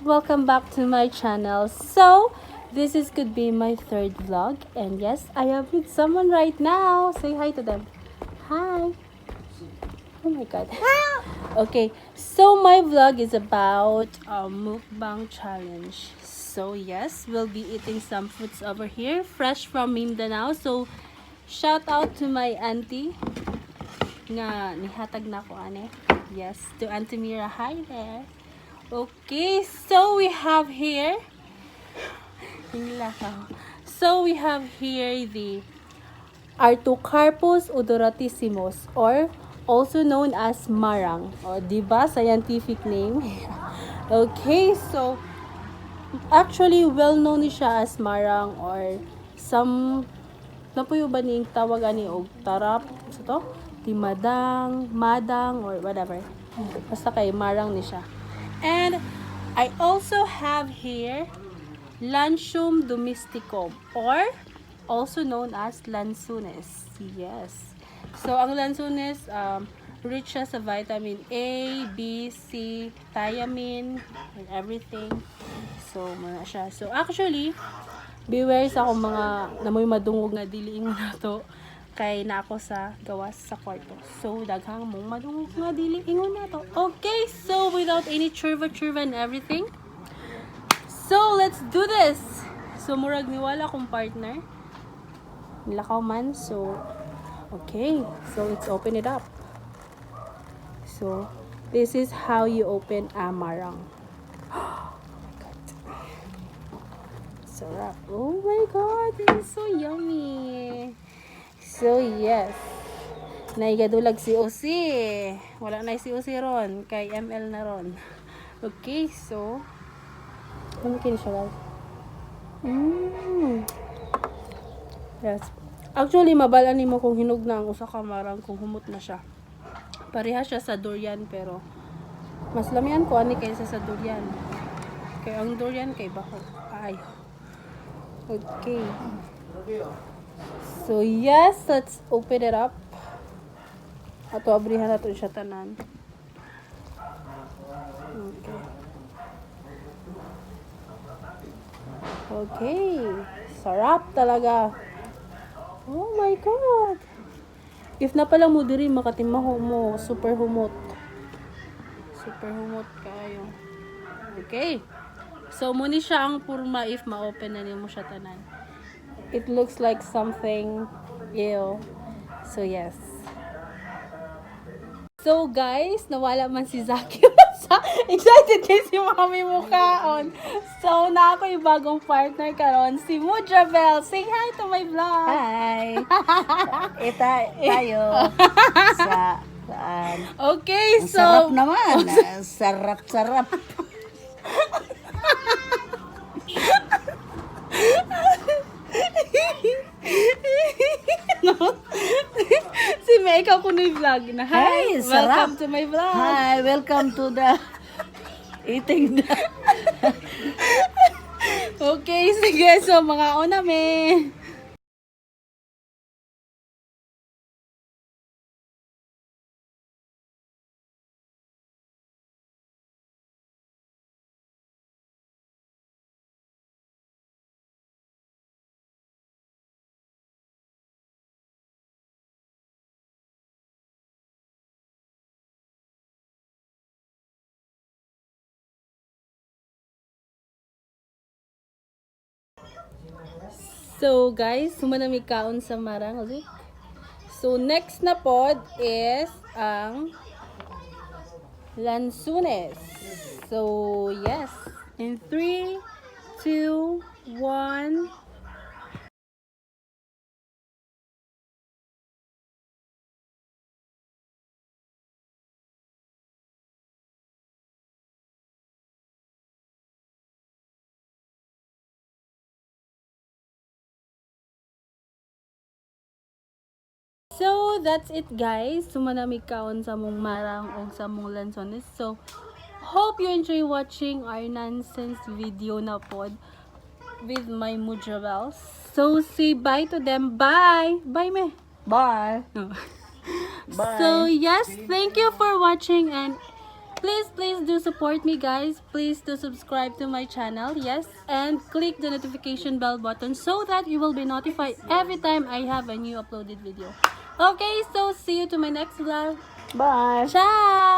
Welcome back to my channel. So, this is could be my third vlog, and yes, I am with someone right now. Say hi to them. Hi. Oh my God. Okay, so my vlog is about a mukbang challenge. So yes, we'll be eating some foods over here, fresh from Mindanao. So, shout out to my auntie nga nihatag na ko ane. Yes, to Auntie Mira. Hi there. Okay, so we have here. So we have here the Artocarpus odoratissimus, or also known as marang. O, di ba? Scientific name. Okay, so actually well known ni siya as marang or some napuyo ba ning tawag ani og tarap sa to? Timadang, madang, or whatever. Basta kay marang ni siya. And I also have here Lansium domesticum, or also known as lansones. Yes. So, ang lansones, rich siya sa vitamin A, B, C, thiamine, and everything. So, muna siya. So, actually, beware sa akong mga namoy madungog nga dili ingon nato kay na ako sa gawas sa kwarto. So, daghang mong madungog nga dili ingon nato. Okay, so without any churva churva and everything, so, let's do this! So, murag niwala akong partner. Nilakaw man. So, okay. So, let's open it up. So, this is how you open a marang. Oh my God. Sarap. Oh my God. This is so yummy. So, yes. Naigadulag si OC. Wala na si OC ron. Kay ML na ron. Okay, so, ano kini siya, guys? Yes. Actually, mabala nimo kung hinog na ang usa ka marang kung humot na siya. Pareha siya sa durian, pero mas lamian ko ani kaysa sa durian. Kay ang durian kay baho. Ay. Okay. So yes, let's open it up. Ato abrihan nato siya tanan. Okay. Okay. Sarap talaga. Oh my God. If na pala mo diri makatimaho mo, super humot. Super humot kayo. Okay. So muni siya ang purma if ma-open na nimo siya tanan. It looks like something ew. So yes. So guys, nawala man si Zaki. Excited kay si Mami mukaon. So na ako yung bagong partner karon, si Mudrabel. Say hi to my vlog. Hi! Ita, tayo sa saan? Okay, Ang so sarap naman. Ang sarap-sarap. No? Si May, ikaw kuno yung vlog na. Hi, Hey, sarap. Welcome to my vlog. Hi! Welcome to the eating the. Okay, sige. So, mga una me. So, guys, sumanami kaon sa marang. Look. So, next na pod is ang lansunes. So, yes. In 3, 2, 1. So, that's it, guys. Sumanami kaon sa mong marang o sa mong lansones. So, hope you enjoy watching our nonsense video na pod with my Mudrabels. So, say bye to them. Bye! Bye, me! Bye! No. Bye. So, yes, thank you for watching, and Please, please do support me, guys. Please do subscribe to my channel, yes, and click the notification bell button so that you will be notified every time I have a new uploaded video. Okay, so see you to my next vlog. Bye. Ciao!